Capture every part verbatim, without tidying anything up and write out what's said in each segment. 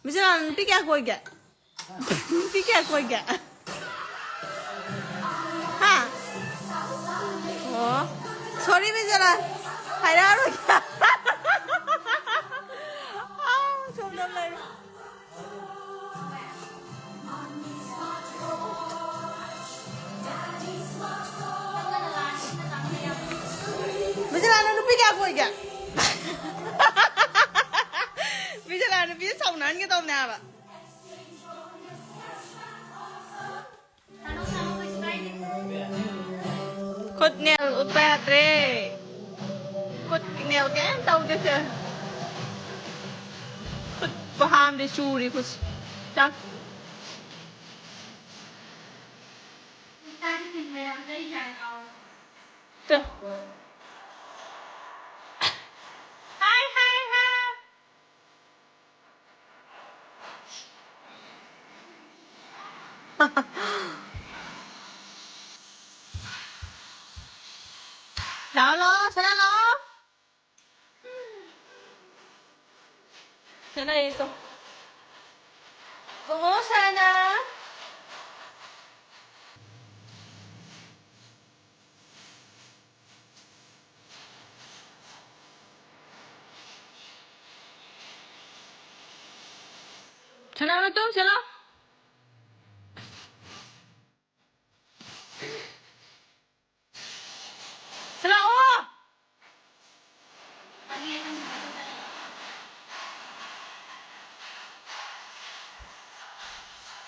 ꯕꯤꯖꯥꯂꯥꯅ ꯅꯨꯄꯤ ꯀꯌꯥ ꯀꯣꯏꯒꯦ? ꯅꯨꯄꯤ ꯀꯌꯥ ꯀꯣꯏꯒꯦ? ꯍꯥ? ꯑꯣ꯫ Sorry, ꯕꯤꯖꯥꯂꯥ꯫ ꯍꯥꯏꯔꯛꯑꯔꯣꯏꯒꯦ꯫ ꯑꯥ, ꯁꯣꯝꯗ ꯂꯩꯔꯦ꯫ ꯕꯤꯖꯥꯂꯥꯅ ꯅꯨꯄꯤ ꯀꯌꯥ ꯀꯣꯏꯒꯦ? ꯕꯤꯖꯥꯂꯥ ꯅꯨꯄꯤꯁꯦ ꯁꯥꯎꯅꯍꯟꯒꯦ ꯇꯧꯕꯅꯦ ꯍꯥꯏꯕ꯫ ꯈꯨꯠ ꯅꯦꯜ ꯎꯠꯄ ꯌꯥꯗ꯭ꯔꯦ꯫ ꯈꯨꯠ ꯅꯦꯜ ꯀꯩꯝ ꯇꯧꯗꯦ ꯁꯦ꯫ ꯈꯨꯠ ꯄꯍꯥꯝꯗꯤ ꯆꯨꯔꯤ ꯈꯨꯠꯁꯦ꯫ ꯆꯥꯛ꯫ ꯇꯨ꯫ ꯍꯥꯏ, ꯍꯥꯏ, ꯍꯥꯏ꯫ ꯂꯥꯛꯑꯣ, ꯂꯥꯛꯑꯣ, ꯁꯅꯥ ꯂꯥꯛꯑꯣ꯫ ꯁꯅꯥ ꯌꯦꯡꯉꯣ꯫ ꯕꯨꯡꯉꯣ ꯁꯅꯥ꯫ ꯁꯅꯥ ꯃꯇꯨꯝ ꯁꯤꯜꯂꯣ꯫ ꯁꯤꯜꯂꯛꯑꯣ꯫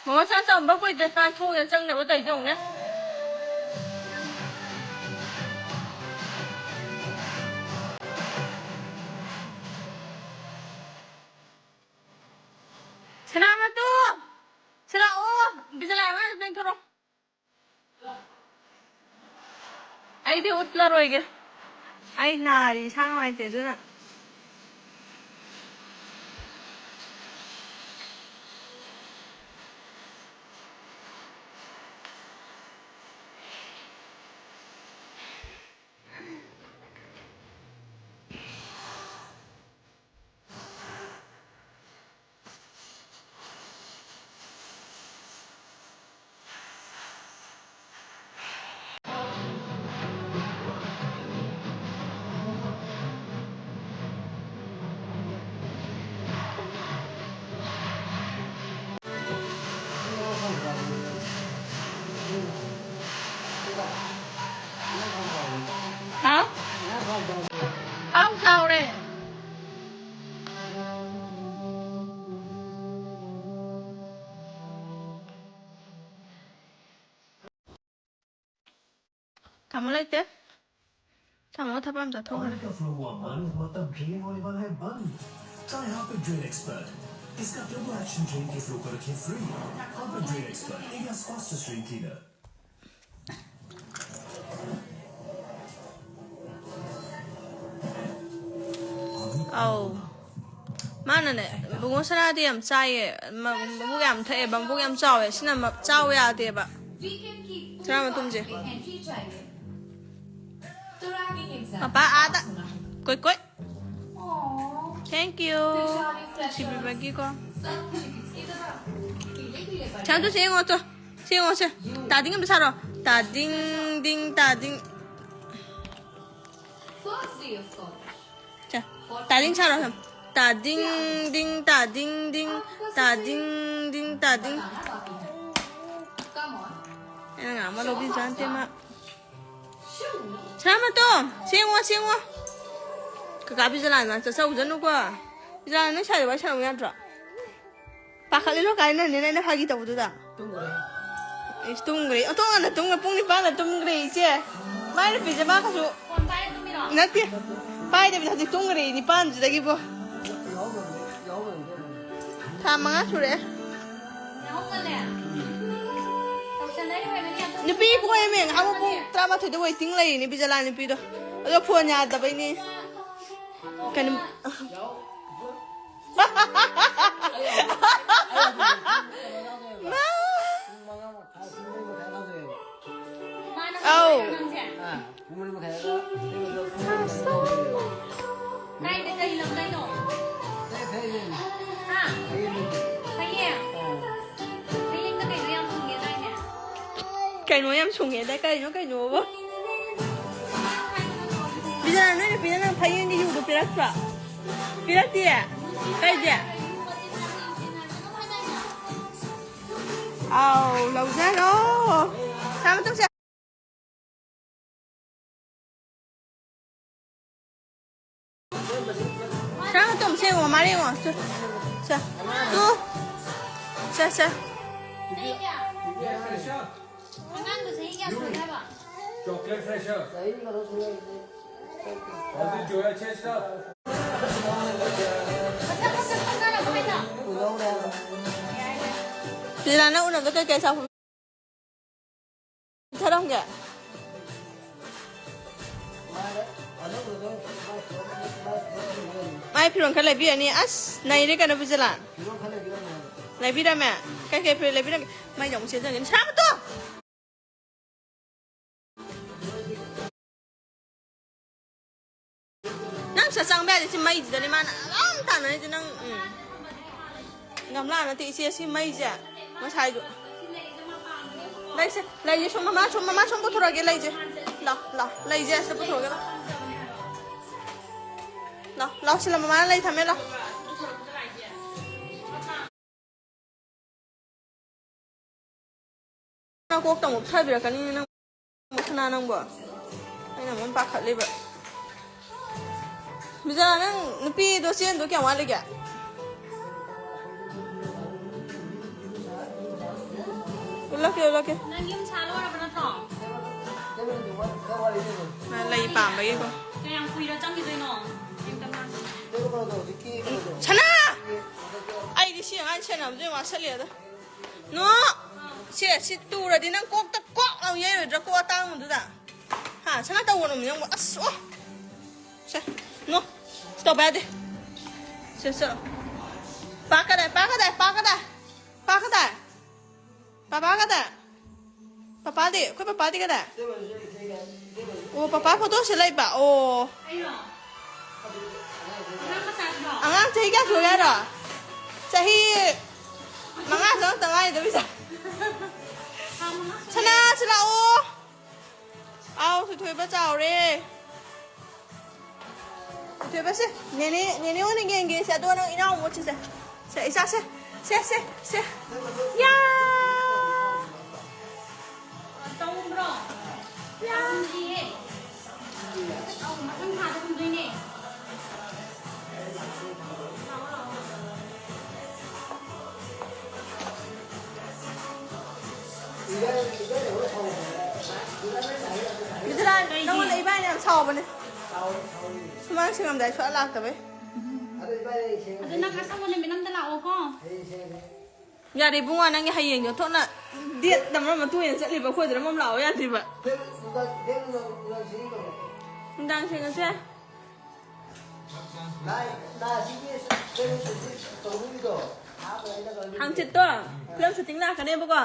ꯃꯃꯥ ꯆꯥꯛ ꯆꯥꯔꯝꯕ ꯀꯨꯏꯗ꯭ꯔꯦ, ꯆꯥꯛ ꯊꯣꯡꯗ ꯆꯪꯅꯕ ꯇꯧꯔꯤꯁꯦ ꯌꯦꯡꯉꯨꯅꯦ꯫ ꯁꯅꯥꯃꯇꯨ! ꯁꯤꯂꯥꯛꯑꯣ! ꯕꯤꯖꯂꯥꯏ ꯍꯣꯏ ꯂꯦꯡꯊꯣꯔꯛꯑꯣ꯫ ꯑꯩꯗꯤ ꯎꯠꯂꯔꯣꯏꯒꯦ꯫ ꯑꯩ ꯅꯥꯔꯤ, ꯏꯁꯥ ꯅꯨꯡꯉꯥꯏꯇꯦ ꯑꯗꯨꯅ꯫ ꯇꯥꯃꯣ ꯂꯩꯇꯦ꯫ ꯇꯥꯃꯣ ꯊꯕꯛ ꯑꯃ ꯆꯠꯊꯣꯛꯈ꯭ꯔꯦ꯫ पानी का फ्लो हुआ बंद, मतलब ड्रेन होने वाला है बंद। Try Harpic drain expert. इसका टर्बो एक्शन ड्रेन के फ्लो को रखे free. Harpic drain expert, India's fastest drain cleaner. ꯑꯧ꯫ ꯃꯥꯅꯅꯦ, ꯕꯨꯡꯉꯣ ꯁꯅꯥꯗꯤ ꯌꯥꯝ ꯆꯥꯏꯌꯦ꯫ ꯃ-, ꯃꯕꯨꯛ ꯌꯥꯝ ꯊꯛꯑꯦ, ꯃꯕꯨꯛ ꯌꯥꯝ ꯆꯥꯎꯋꯦ꯫ ꯁꯤꯅ ꯃ-, ꯆꯥꯎ ꯌꯥꯗꯦꯕ꯫ ꯁꯅꯥ ꯃꯇꯨꯝꯁꯦ꯫ ꯃꯄꯥ ꯑꯥꯗ꯫ ꯀꯣꯏ ꯀꯣꯏ꯫ Thank you꯫ ꯅꯨꯡꯁꯤꯕꯤꯕꯒꯤꯀꯣ꯫ ꯁꯥꯟꯇꯨ, ꯁꯤ ꯌꯦꯡꯉꯣ ꯇꯨ꯫ ꯁꯤ ꯌꯦꯡꯉꯣ ꯁꯦ꯫ ꯇꯥꯗꯤꯡ ꯑꯝꯇ ꯁꯥꯔꯣ꯫ ꯇꯥꯗꯤꯡ ꯗꯤꯡ ꯇꯥꯗꯤꯡ꯫ ꯁꯦ꯫ ꯇꯥꯗꯤꯡ ꯁꯥꯔꯣ ꯁꯦ꯫ ꯇꯥꯗꯤꯡ ꯗꯤꯡ ꯇꯥꯗꯤꯡ ꯗꯤꯡ꯫ ꯇꯥꯗꯤꯡ ꯗꯤꯡ ꯇꯥꯗꯤꯡ꯫ ꯑꯩꯅ ꯉꯥꯡꯕ ꯂꯧꯕꯤꯕꯖꯥꯠ ꯅꯠꯇꯦ ꯃꯥ꯫ ꯁꯅꯥꯃꯇꯣꯝ, ꯁꯦꯡꯉꯣ, ꯁꯦꯡꯉꯣ꯫ ꯀꯀꯥ ꯕꯤꯖꯂꯥꯟ ꯃꯅꯥꯛ ꯆꯠꯆꯧꯖꯅꯨꯀꯣ꯫ ꯕꯤꯖꯂꯥꯟ, ꯅꯣꯏ ꯁ꯭ꯋꯥꯏꯗ ꯋꯥꯔꯤ ꯁꯥꯟꯅꯧ ꯌꯥꯗ꯭ꯔꯣ? ꯄꯥꯈꯠꯂꯤꯔꯣ ꯀꯥꯏꯅꯅꯦ, ꯑꯩꯅ ꯐꯥꯒꯤ ꯇꯧꯕꯗꯨꯗ꯫ ꯇꯨꯝꯈ꯭ꯔꯦ꯫ ꯏꯁ, ꯇꯨꯝꯈ꯭ꯔꯦ꯫ ꯑꯣꯟꯊꯣꯛꯅ ꯇꯨꯝꯈ꯭ꯔꯦ꯫ ꯄꯨꯡ ꯅꯤꯄꯥꯟꯗ ꯇꯨꯝꯈ꯭ꯔꯦ, ꯏꯆꯦ꯫ ꯃꯥꯏ ꯅꯨꯄꯤꯁꯦ ꯃꯥ ꯀꯩꯁꯨ ꯐꯣꯟ ꯄꯥꯏꯔ ꯇꯨꯝꯃꯤꯔꯣ? ꯅꯠꯇꯦ꯫ ꯄꯥꯏꯗꯕꯤꯗ ꯍꯧꯖꯤꯛ ꯇꯨꯝꯈ꯭ꯔꯦ, ꯅꯤꯄꯥꯟꯁꯤꯗꯒꯤꯕꯣ꯫ ꯌꯥꯍꯧ ꯉꯟꯗꯦ, ꯌꯥꯍꯧ ꯉꯟꯗꯦ꯫ ꯊꯥ ꯃꯉꯥ ꯁꯨꯔꯦ꯫ ꯅꯨꯄꯤ ꯀꯣꯏꯔꯝꯃꯦ ꯉꯍꯥꯟꯃꯨꯛ ꯄꯨꯡ ꯇꯔꯥꯃꯥꯊꯣꯏꯗ waiting ꯂꯩꯔꯤꯅꯦ, ꯕꯤꯖꯂꯥ ꯅꯨꯄꯤꯗꯣ꯫ ꯑꯗꯣ ꯐꯣꯟ ꯌꯥꯗꯕꯩꯅꯦ꯫ ꯀꯩꯅꯣ꯫ ꯃꯥ꯫ ꯑꯧ꯫ ꯀꯥꯏꯗ ꯀꯔꯤ ꯂꯝꯗꯩꯅꯣ? ꯍꯥ? ꯍꯌꯦꯡ? ꯍꯌꯦꯡꯗ ꯀꯩꯅꯣ ꯌꯥꯝ ꯊꯨꯡꯉꯦꯗꯥꯏꯅꯦ? ꯀꯩꯅꯣ ꯌꯥꯝ ꯁꯨꯡꯉꯦꯗꯥꯏ? ꯀꯩꯅꯣ, ꯀꯩꯅꯣꯕꯣ? ꯕꯤꯖꯥ, ꯅꯣꯏ ꯅꯨꯄꯤꯅ ꯅꯪ ꯐꯌꯦꯡꯒꯤ ꯌꯨꯗꯣ ꯄꯤꯔꯛꯇ꯭ꯔꯣ? ꯄꯤꯔꯛꯇꯤꯌꯦ? ꯀꯩꯒꯤ? ꯑꯥꯎ, ꯂꯧꯖꯔꯣ꯫ ꯁꯥ ꯃꯇꯨꯝꯁꯦ꯫ ꯁꯥ ꯃꯇꯨꯝ ꯁꯦꯡꯉꯣ, ꯃꯥꯔꯦꯡꯉꯣ꯫ ꯁꯦ, ꯁꯦ꯫ ꯇꯨ꯫ ꯁꯦ, ꯁꯦ꯫ ꯑꯉꯥꯡꯗꯣ ꯆꯍꯤ ꯀꯌꯥ ꯁꯨꯔꯒꯦ ꯍꯥꯏꯕ? Chocolate Fresh. सही करो, सुनो। और भी जो है, अच्छे stuff। ꯂꯤꯂꯥ, ꯅꯪ ꯎꯅꯕꯗ ꯀꯩ ꯀꯩ ꯑꯆꯥꯄꯣꯠ ꯄꯤꯊꯔꯝꯒꯦ? ꯃꯥꯏ ꯐꯤꯔꯣꯟ ꯈꯔ ꯂꯩꯕꯤꯔꯅꯤ꯫ ꯑꯁ, ꯅꯩꯔꯦ ꯀꯩꯅꯣ, ꯕꯤꯖꯂꯥꯟ꯫ ꯂꯩꯕꯤꯔꯝꯃꯦ? ꯀꯩ ꯀꯩ ꯐꯤꯔꯣꯟ ꯂꯩꯕꯤꯔꯝꯒꯦ? ꯃꯩꯗ ꯑꯃꯨꯛ ꯆꯦꯟꯖꯟꯒꯅꯤ꯫ ꯁꯅꯥꯃꯇꯣ! ꯅꯪ ꯁꯠ ꯆꯪꯕ ꯌꯥꯗꯦ, ꯁꯤ ꯃꯩꯁꯤꯗꯅꯦ ꯃꯥꯅ ꯑꯗꯨꯝ ꯇꯥꯟꯅꯔꯤꯁꯦ ꯅꯪ, ꯎꯝ꯫ ꯒꯝꯂꯥ ꯅꯠꯇꯦ ꯏꯆꯦ, ꯁꯤ ꯃꯩꯁꯦ ꯉꯁꯥꯏꯗꯨ꯫ ꯂꯩꯁꯦ, ꯂꯩꯁꯦ, ꯁꯣꯝ ꯃꯃꯥ, ꯁꯣꯝ ꯃꯃꯥ, ꯁꯣꯝ ꯄꯨꯊꯣꯔꯛꯑꯒꯦ, ꯂꯩꯁꯦ꯫ ꯂꯥꯎ, ꯂꯥꯎ, ꯂꯩꯁꯦ ꯑꯁꯤꯗ ꯄꯨꯊꯣꯔꯛꯑꯒꯦ, ꯂꯥꯎ꯫ ꯂꯥꯎ, ꯂꯥꯎ, ꯁꯤꯂ ꯃꯃꯥꯅ ꯂꯩ ꯊꯝꯃꯦ, ꯂꯥꯎ꯫ ꯅꯪ ꯀꯣꯛꯇ ꯑꯃꯨꯛ ꯊꯥꯕꯤꯔꯛꯀꯅꯤ ꯅꯪ, ꯁꯅꯥ ꯅꯪꯕꯣ꯫ ꯑꯩꯅ ꯑꯃꯨꯛ ꯄꯥꯈꯠꯂꯤꯕ꯫ ꯕꯤꯖꯥ, ꯅꯪ ꯅꯨꯄꯤꯗꯣ ꯆꯦꯟꯗꯣ ꯀꯌꯥꯝ ꯋꯥꯠꯂꯤꯒꯦ? ꯎꯠꯂꯛꯀꯦ, ꯎꯠꯂꯛꯀꯦ꯫ ꯅꯪ ꯌꯨꯝ ꯁꯥ ꯂꯣꯏꯔꯕ ꯅꯠꯇ꯭ꯔꯣ? ꯃꯥ ꯂꯩ ꯄꯥꯝꯕꯒꯤꯀꯣ꯫ ꯀꯌꯥꯝ ꯀꯨꯏꯔ ꯆꯪꯈꯤꯗꯣꯏꯅꯣ? ꯁꯅꯥ! ꯑꯩꯗꯤ ꯁꯤ ꯑꯉꯥꯡ ꯁꯦꯟꯅꯕꯗ ꯋꯥꯁꯜꯂꯦꯗ꯫ ꯅꯣ! ꯁꯦ, ꯁꯤ ꯇꯨꯔꯗꯤ ꯅꯪ ꯀꯣꯛꯇ ꯀꯣꯛ ꯂꯥꯎ ꯌꯩꯔꯣꯏꯗ꯭ꯔꯥ, ꯀꯣꯛ ꯑꯇꯥꯡꯕꯗꯨꯗ? ꯍꯥ, ꯁꯅꯥ ꯇꯧꯒꯅꯨꯃꯤ ꯅꯪꯕꯨ꯫ ꯑꯁ, ꯑꯣ! ꯁꯦ, ꯅꯣ! ꯁꯤ ꯇꯧꯕ ꯌꯥꯗꯦ꯫ ꯁꯦ, ꯁꯦ꯫ ꯄꯥ ꯀꯗꯥꯏ, ꯄꯥ ꯀꯗꯥꯏ, ꯄꯥ ꯀꯗꯥꯏ? ꯄꯥ ꯀꯗꯥꯏ? ꯄꯥꯄꯥ ꯀꯗꯥꯏ? ꯄꯥꯄꯥꯗꯤ? ꯑꯩꯈꯣꯏ ꯄꯥꯄꯥꯗꯤ ꯀꯗꯥꯏ? ꯑꯣ, ꯄꯥꯄꯥ ꯐꯣꯇꯣꯁꯦ ꯂꯩꯕ? ꯑꯣ꯫ ꯑꯉꯥꯡ ꯆꯍꯤ ꯀꯌꯥ ꯁꯨꯔꯒꯦ ꯍꯥꯏꯔꯣ? ꯆꯍꯤ ꯃꯉꯥ ꯆꯪꯉꯛꯇ ꯉꯥꯏꯔꯤꯗ, ꯕꯤꯖꯥ꯫ ꯁꯅꯥꯁꯨ ꯂꯥꯛꯑꯣ꯫ ꯑꯥꯎ, ꯊꯣꯏꯊꯣꯏꯕ ꯆꯥꯎꯔꯦ꯫ ꯊꯣꯏꯊꯣꯏꯕ ꯁꯦ, ꯅꯦꯅꯦ, ꯅꯦꯅꯦ ꯑꯣꯏꯅ ꯌꯦꯡꯒꯦ ꯁꯦ, ꯑꯗꯣ ꯅꯪ ꯏꯅꯥꯎ ꯃꯍꯨꯠ ꯁꯤꯁꯦ꯫ ꯁꯦ, ꯏꯆꯥ ꯁꯦ, ꯁꯦ, ꯁꯦ, ꯁꯦ꯫ ꯌꯥ! ꯆꯍꯨꯝꯔꯣ? ꯌꯥ! ꯆꯍꯨꯝꯗꯤꯌꯦ꯫ ꯑꯧ, ꯃꯊꯪ ꯊꯥꯗ ꯍꯨꯟꯗꯣꯏꯅꯦ꯫ ꯅꯪꯉꯣꯟꯗ ꯏꯕꯥꯅꯤ ꯌꯥꯝ ꯁꯥꯎꯕꯅꯦ꯫ ꯁꯨꯃꯥꯡ ꯁꯦꯡꯉꯝꯗꯥꯏ ꯁꯨꯡꯂꯥꯛ ꯂꯥꯛꯇꯕꯩ꯫ ꯑꯗꯣ ꯅꯪ ꯑꯁꯪꯕ ꯅꯨꯃꯤꯠ ꯑꯝꯗ ꯂꯥꯛꯑꯣꯀꯣ꯫ ꯌꯥꯔꯦ ꯏꯕꯨꯡꯉꯣ, ꯅꯪꯒꯤ ꯍꯌꯦꯡ ꯌꯣꯟꯊꯣꯛꯅ ꯗꯦꯠ ꯅꯝꯕꯔ ꯃꯇꯨꯡ ꯏꯟꯅ ꯆꯠꯂꯤꯕ, ꯑꯩꯈꯣꯏꯗ ꯑꯃ ꯂꯥꯛꯑꯣ ꯌꯥꯗ꯭ꯔꯤꯕ꯫ ꯅꯨꯡꯗꯥꯡ ꯁꯦꯡꯉꯁꯦ꯫ ꯍꯪꯆꯤꯠꯇꯣ ꯐꯤꯂꯝ ꯁꯨꯇꯤꯡ ꯂꯥꯛꯀꯅꯦꯕꯀꯣ꯫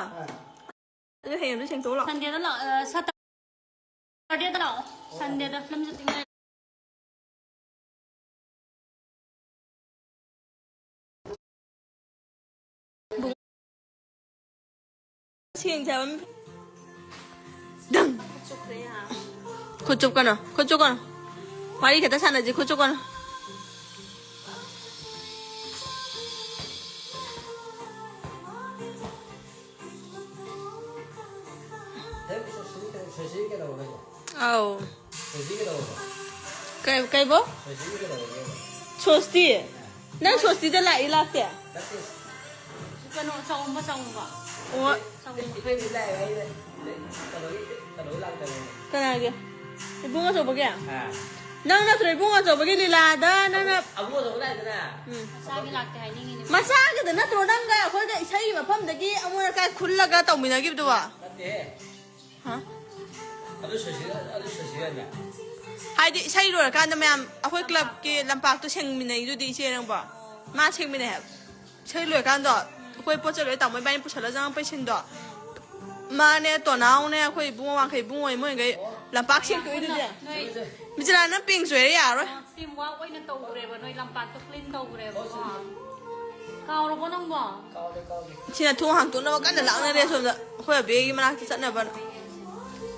ꯑꯗꯨ ꯍꯌꯦꯡꯗꯣ ꯁꯦꯡꯇꯣꯛ ꯂꯥꯛꯑꯣ꯫ ꯁꯟꯗꯦꯗ ꯂꯥꯛꯑꯣ, ꯑ, ꯁꯇꯔꯗꯦꯗ ꯂꯥꯛꯑꯣ꯫ ꯁꯟꯗꯦꯗ ꯐꯤꯂꯝ ꯁꯨꯇꯤꯡ ꯂꯩ꯫ ꯁꯦꯡꯁꯦ ꯍꯥꯏꯕ꯫ ꯗꯪ꯫ ꯈꯨꯠ ꯆꯨꯞꯀꯅꯨ, ꯈꯨꯠ ꯆꯨꯞꯀꯅꯨ꯫ ꯋꯥꯔꯤ ꯈꯛꯇ ꯁꯥꯟꯅꯁꯤ, ꯈꯨꯠ ꯆꯨꯞꯀꯅꯨ꯫ ꯑꯧ꯫ ꯀꯩ, ꯀꯩꯕꯣ? ꯁꯣꯁꯇꯤ? ꯅꯪ ꯁꯣꯁꯇꯤꯗ ꯂꯥꯛꯏ ꯂꯥꯛꯇꯦ? ꯀꯩꯅꯣ, ꯆꯥꯎꯝꯕ, ꯆꯥꯎꯝꯕ꯫ ꯑꯣ꯫ ꯆꯥꯎꯝꯕ꯫ ꯀꯅꯥꯒꯤ? ꯏꯕꯨꯡ ꯑꯆꯧꯕꯒꯤ? ꯑꯥ꯫ ꯅꯪ ꯅꯠꯇ꯭ꯔꯣ ꯏꯕꯨꯡ ꯑꯆꯧꯕꯒꯤ ꯂꯤꯂꯥꯗ ꯅꯪꯅ ꯑꯕꯨꯡ ꯑꯆꯧꯕ ꯂꯥꯛꯏꯗꯅ? ꯎꯝ꯫ ꯃꯆꯥꯒꯤ ꯂꯥꯛꯇꯦ ꯍꯥꯏꯅꯤꯡꯉꯤꯅꯦ꯫ ꯃꯆꯥꯒꯤꯗ ꯅꯠꯇ꯭ꯔꯣ ꯅꯪꯒ ꯑꯩꯈꯣꯏꯒ ꯏꯁꯩꯒꯤ ꯃꯐꯝꯗꯒꯤ ꯑꯃꯣꯠ ꯑꯀꯥꯏ ꯈꯨꯜꯂꯒ ꯇꯧꯃꯤꯟꯅꯈꯤꯕꯗꯨꯕꯣ? ꯅꯠꯇꯦꯍꯦ꯫ ꯍꯥ? ꯑꯗꯨ ꯁꯣꯁꯤ-, ꯑꯗꯨ ꯁꯣꯁꯤꯔꯅꯦ? ꯍꯥꯏꯗꯤ ꯏꯁꯩ ꯂꯣꯏꯔꯀꯥꯟꯗ ꯃꯌꯥꯝ ꯑꯩꯈꯣꯏ ꯀ꯭ꯂꯕꯀꯤ ꯂꯝꯄꯥꯛꯇꯣ ꯁꯦꯡꯃꯤꯟꯅꯩꯗꯨꯗꯤ ꯏꯆꯦ ꯅꯪꯕꯣ? ꯃꯥ ꯁꯦꯡꯃꯤꯟꯅꯩ ꯍꯥꯏꯕ꯫ ꯏꯁꯩ ꯂꯣꯏꯔꯀꯥꯟꯗꯣ ꯑꯩꯈꯣꯏ ꯄꯣꯠ ꯆꯩ ꯂꯣꯏ ꯇꯥꯃꯣ ꯏꯕꯥꯅꯤ ꯄꯨꯁꯜꯂ ꯆꯪꯉꯛꯄꯩ ꯁꯤꯟꯗꯣ꯫ ꯃꯥꯅꯦ, ꯇꯣꯅꯥꯎꯅꯦ, ꯑꯩꯈꯣꯏ ꯏꯕꯨꯡꯉꯣ ꯋꯥꯡꯈꯩ ꯏꯕꯨꯡꯉꯣ ꯃꯣꯏꯈꯩ ꯂꯝꯄꯥꯛ ꯁꯦꯡꯇꯣꯛꯏꯗꯨꯗꯤ꯫ ꯅꯣꯏ ꯃꯤꯖꯂꯥ, ꯅꯪ ꯄꯦꯡ ꯆꯣꯏꯔꯦ, ꯌꯥꯔꯣꯏ꯫ Team work ꯑꯣꯏꯅ ꯇꯧꯈ꯭ꯔꯦꯕ ꯅꯣꯏ ꯂꯝꯄꯥꯛꯇꯣ clean ꯇꯧꯈ꯭ꯔꯦꯕꯀꯣ꯫ ꯀꯥꯎꯔꯕꯣ ꯅꯪꯕꯣ? ꯁꯤꯅ ꯊꯣꯡ ꯍꯥꯡꯇꯣꯛꯅꯕ ꯀꯟꯅ ꯂꯥꯛꯅꯔꯦ ꯁꯣꯝꯗ꯫ ꯑꯩꯈꯣꯏ ꯑꯕꯦꯒꯤ ꯃꯅꯥꯛꯇ ꯆꯠꯅꯕꯅ꯫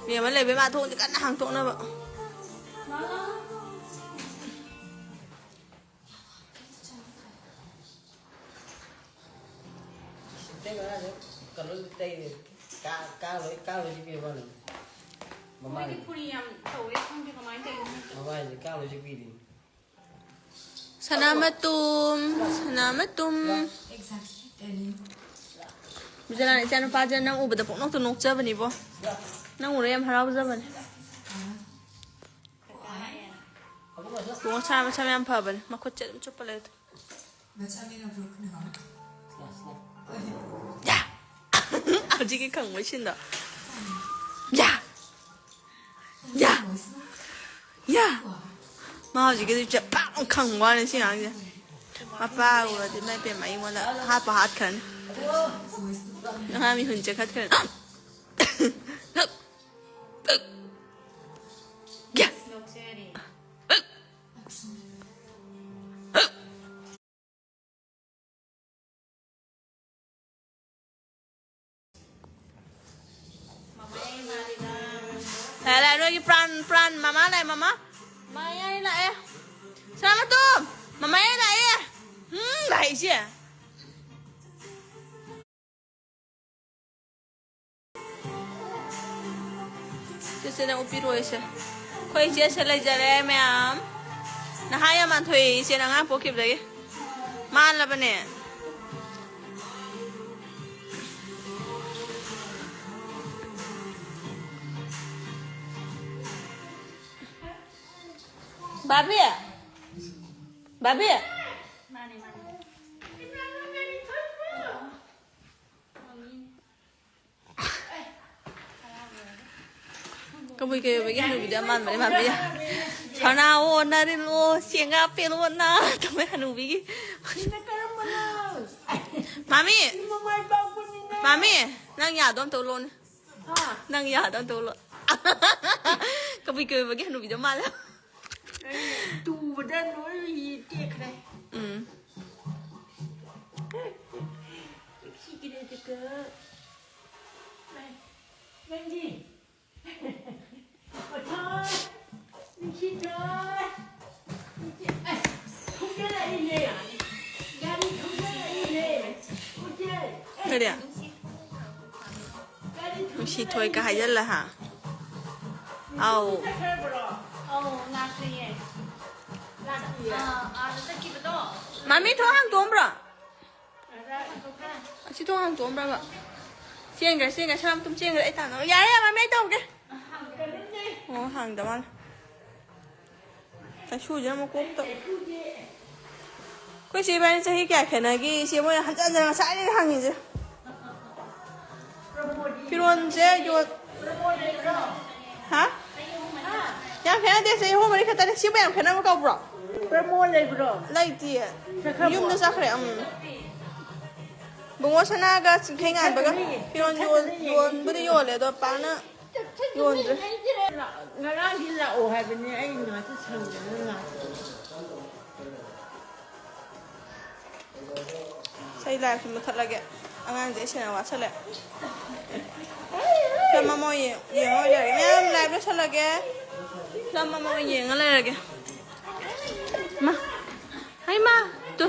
ꯃꯤ ꯑꯃ ꯂꯩꯕꯩ ꯃꯥ ꯊꯣꯡꯁꯦ ꯀꯟꯅ ꯍꯥꯡꯇꯣꯛꯅꯕ꯫ ꯁꯤꯗꯩ ꯉꯔꯥꯡꯁꯦ ꯀꯩꯅꯣ ꯇꯩꯔꯦ꯫ ꯀꯥ-, ꯀꯥꯡ ꯂꯣꯏ, ꯀꯥꯡ ꯂꯣꯏ ꯆꯤꯛꯄꯤꯔꯦ ꯃꯥꯅ꯫ ꯃꯃꯥꯏ꯫ ꯃꯣꯏꯗꯤ ꯐꯨꯔꯤ ꯌꯥꯝ ꯇꯧꯋꯦ, ꯈꯪꯗꯦ ꯀꯃꯥꯏꯅ ꯇꯧꯔꯤꯅꯣ ꯈꯪꯗꯦ꯫ ꯃꯃꯥꯏꯁꯦ ꯀꯥꯡ ꯂꯣꯏ ꯆꯤꯛꯄꯤꯔꯦ꯫ ꯁꯅꯥꯃꯇꯨꯝ, ꯁꯅꯥꯃꯇꯨꯝ꯫ ꯕꯤꯖꯂꯥꯅ ꯏꯆꯥꯅꯨꯄꯥꯁꯦ ꯅꯪ ꯎꯕꯗ ꯄꯨꯡꯅꯣꯛꯇ ꯅꯣꯛꯆꯕꯅꯤꯕꯣ꯫ ꯅꯪ ꯎꯔ ꯌꯥꯝ ꯍꯔꯥꯎꯖꯕꯅꯤ꯫ ꯃꯁꯥ ꯃꯁꯥ ꯌꯥꯝ ꯐꯕꯅꯦ, ꯃꯈꯨꯠꯁꯦ ꯑꯗꯨꯝ ꯆꯨꯞꯄ ꯂꯩꯔꯦ꯫ ꯃꯆꯥꯅꯤꯅ ꯕ꯭ꯔꯨꯛꯅ ꯌꯥ! ꯍꯧꯖꯤꯛꯀꯤ ꯈꯪꯕ ꯁꯤꯟꯗꯣ꯫ ꯌꯥ! ꯌꯥ! ꯌꯥ! ꯃꯥ ꯍꯧꯖꯤꯛꯀꯤꯗꯨ ꯆꯞ ꯄꯥꯛ ꯈꯪꯕ ꯋꯥꯅꯤ ꯁꯤ ꯑꯉꯥꯡꯁꯦ꯫ ꯃꯄꯥ ꯎꯔꯗꯤ ꯃꯥꯏ ꯄꯦꯝꯃ ꯑꯩꯉꯣꯟꯗ ꯍꯥꯠꯄ ꯍꯥꯠꯈ꯭ꯔꯅꯤ꯫ ꯑꯉꯥꯡ ꯃꯤꯍꯨꯟ ꯆꯦꯟꯈꯠꯈ꯭ꯔꯅꯤ꯫ ꯌꯥ! ꯂꯥꯛꯑꯦ, ꯂꯥꯛꯑꯦ, ꯅꯣꯏꯒꯤ ꯄ꯭ꯔꯥꯟ, ꯄ꯭ꯔꯥꯟ, ꯃꯃꯥ ꯂꯥꯛꯑꯦ, ꯃꯃꯥ꯫ ꯃꯃꯥ ꯌꯥꯏ ꯂꯥꯛꯑꯦ꯫ ꯁꯅꯥꯃꯇꯣꯝ! ꯃꯃꯥ ꯌꯥꯏ ꯂꯥꯛꯑꯦ! ꯎꯝ, ꯂꯥꯛꯏꯁꯦ꯫ ꯆꯦꯆꯦꯅ ꯎꯞꯄꯤꯔꯣꯏꯁꯦ꯫ ꯑꯩꯈꯣꯏ ꯏꯆꯦꯁꯦ ꯂꯩꯖꯔꯦ ꯃꯌꯥꯝ꯫ ꯅꯍꯥ ꯌꯥꯝ ꯃꯥꯟꯊꯣꯛꯑꯦ ꯏꯆꯦꯅ ꯑꯉꯥꯡ ꯄꯣꯛꯈꯤꯕꯗꯒꯤ꯫ ꯃꯥꯜꯂꯕꯅꯦ꯫ ꯕꯥꯕꯤ! ꯕꯥꯕꯤ! ꯀꯕꯨꯏ ꯀꯩꯑꯣꯏꯕꯒꯤ ꯍꯅꯨꯕꯤꯗꯣ ꯌꯥꯝ ꯃꯥꯟꯕꯅꯦ, ꯃꯥꯟꯕ ꯌꯥꯏ꯫ ꯁꯅꯥ ꯑꯣꯟꯅꯔꯤꯜꯂꯣ, ꯆꯦꯡꯒꯥ ꯄꯦꯜꯂꯣꯅ ꯇꯧꯋꯦ ꯍꯅꯨꯕꯤꯒꯤ꯫ ꯁꯤꯅ ꯀꯔꯝꯕꯅꯣ? ꯃꯥꯃꯤ! ꯁꯤ ꯃꯃꯥꯏ ꯄꯥꯛꯄꯅꯤꯅꯦ꯫ ꯃꯥꯃꯤ! ꯅꯪ ꯌꯥꯗꯣ ꯑꯝꯇ ꯎꯠꯂꯛꯑꯣꯅꯦ꯫ ꯍꯥ? ꯅꯪ ꯌꯥꯗꯣ ꯑꯝꯇ ꯎꯠꯂꯛꯑꯣ꯫ ꯀꯕꯨꯏ ꯀꯩꯑꯣꯏꯕꯒꯤ ꯍꯅꯨꯕꯤꯗꯣ ꯃꯥꯜꯂꯦ꯫ ꯑꯩ ꯇꯨꯕꯗ ꯂꯣꯏ ꯇꯦꯛꯈ꯭ꯔꯦ꯫ ꯎꯝ꯫ ꯅꯨꯡꯁꯤꯈꯤꯗꯦꯗꯀꯣ꯫ ꯅꯪꯗꯤ? ꯑꯣꯊꯣꯏ! ꯅꯨꯡꯁꯤꯊꯣꯏ! ꯅꯨꯡꯁꯤ-, ꯑꯁ! ꯊꯧꯖꯜꯂꯛꯏꯅꯦ! ꯒꯥꯔꯤ ꯊꯧꯖꯜꯂꯛꯏꯅꯦ! ꯎꯆꯦ! ꯀꯔꯤ? ꯅꯨꯡꯁꯤꯊꯣꯏꯒ ꯍꯥꯏꯖꯜꯂ, ꯍꯥ? ꯑꯥꯎ꯫ ꯆꯠꯈ꯭ꯔꯕ꯭ꯔꯣ? ꯑꯧ, ꯂꯥꯛꯇ꯭ꯔꯤꯌꯦ꯫ ꯂꯥꯛꯇ꯭ꯔꯤꯌꯦ? ꯑꯥ, ꯑꯥꯗ ꯆꯠꯈꯤꯕꯗꯣ꯫ ꯃꯥꯃꯤ, ꯊꯣꯡ ꯍꯥꯡꯇꯣꯛꯑꯝꯕ꯭ꯔꯣ? ꯑꯁꯤ ꯊꯣꯡ ꯍꯥꯡꯇꯣꯛꯑꯝꯕ꯭ꯔꯕ? ꯆꯦꯟꯈ꯭ꯔꯦ, ꯆꯦꯟꯈ꯭ꯔꯦ, ꯁꯅꯥꯃꯇꯣꯝ ꯆꯦꯟꯈ꯭ꯔꯦ, ꯑꯩ ꯇꯥꯟꯅꯕ꯫ ꯌꯥꯔꯦ, ꯌꯥꯔꯦ, ꯃꯥꯃꯤ, ꯑꯩ ꯇꯧꯔꯒꯦ꯫ ꯑꯣ, ꯍꯥꯡꯗ ꯃꯥꯜꯂꯦ꯫ ꯀꯩꯁꯨꯁꯦ ꯑꯃꯨꯛ ꯀꯣꯛꯇ꯫ ꯑꯩꯈꯣꯏ ꯆꯦ ꯏꯕꯥꯅꯤ ꯆꯍꯤ ꯀꯌꯥ ꯈꯦꯠꯅꯒꯦ? ꯏꯆꯦ ꯃꯣꯏꯅ ꯍꯟꯖꯟ ꯍꯟꯖꯟ ꯉꯁꯥꯏꯗꯒꯤ ꯍꯪꯉꯤꯁꯦ꯫ ꯐꯤꯔꯣꯟꯁꯦ ꯌꯣꯟ-, ꯍꯥ? ꯌꯥꯝ ꯈꯦꯠꯅꯗꯦ, ꯆꯍꯤ ꯑꯍꯨꯝ ꯃꯔꯤ ꯈꯛꯇꯅꯦ꯫ ꯁꯤꯕꯨ ꯌꯥꯝ ꯈꯦꯠꯅꯕ ꯀꯧꯕ꯭ꯔꯣ? ꯄ꯭ꯔꯃꯣ ꯂꯩꯕ꯭ꯔꯣ? ꯂꯩꯇꯤꯌꯦ꯫ ꯆꯠꯈ꯭ꯔꯕꯣ? ꯌꯨꯝꯗ ꯆꯠꯈ꯭ꯔꯦ꯫ ꯎꯝ꯫ ꯕꯨꯡꯉꯣ ꯁꯅꯥꯒ ꯆꯤꯡꯈꯩ ꯉꯥꯟꯕꯒ ꯐꯤꯔꯣꯟ ꯌꯣꯟ-, ꯌꯣꯟꯕꯨꯗꯤ ꯌꯣꯜꯂꯦ, ꯑꯗꯣ ꯄꯥꯛꯅ ꯌꯣꯟꯗ꯭ꯔꯦ꯫ ꯉꯔꯥꯡꯗꯤ ꯂꯥꯛꯑꯣ ꯍꯥꯏꯕꯅꯦ, ꯑꯩ ꯉꯥꯁꯨ ꯁꯪꯗꯅ ꯂꯥꯛꯇ꯭ꯔꯦ꯫ ꯏꯁꯩ ꯂꯥꯏꯞꯁꯤ ꯃꯨꯊꯠꯂꯒꯦ꯫ ꯑꯉꯥꯡꯁꯦ ꯑꯩ ꯁꯦꯟꯅ ꯋꯥꯠꯁꯜꯂꯦ꯫ ꯐꯤꯂꯝ ꯑꯃ ꯑꯣꯏꯅ ꯌꯦꯡ-, ꯌꯦꯡꯉ ꯑꯣꯏꯅ ꯂꯩꯔꯒꯦ꯫ ꯃꯌꯥꯝ ꯂꯥꯏꯞ ꯂꯣꯏꯁꯜꯂꯒꯦ꯫ ꯐꯤꯂꯝ ꯑꯃ ꯑꯣꯏꯅ ꯌꯦꯡꯉ ꯂꯩꯔꯒꯦ꯫ ꯃꯥ꯫ ꯍꯩꯃꯥ꯫ ꯇꯨ꯫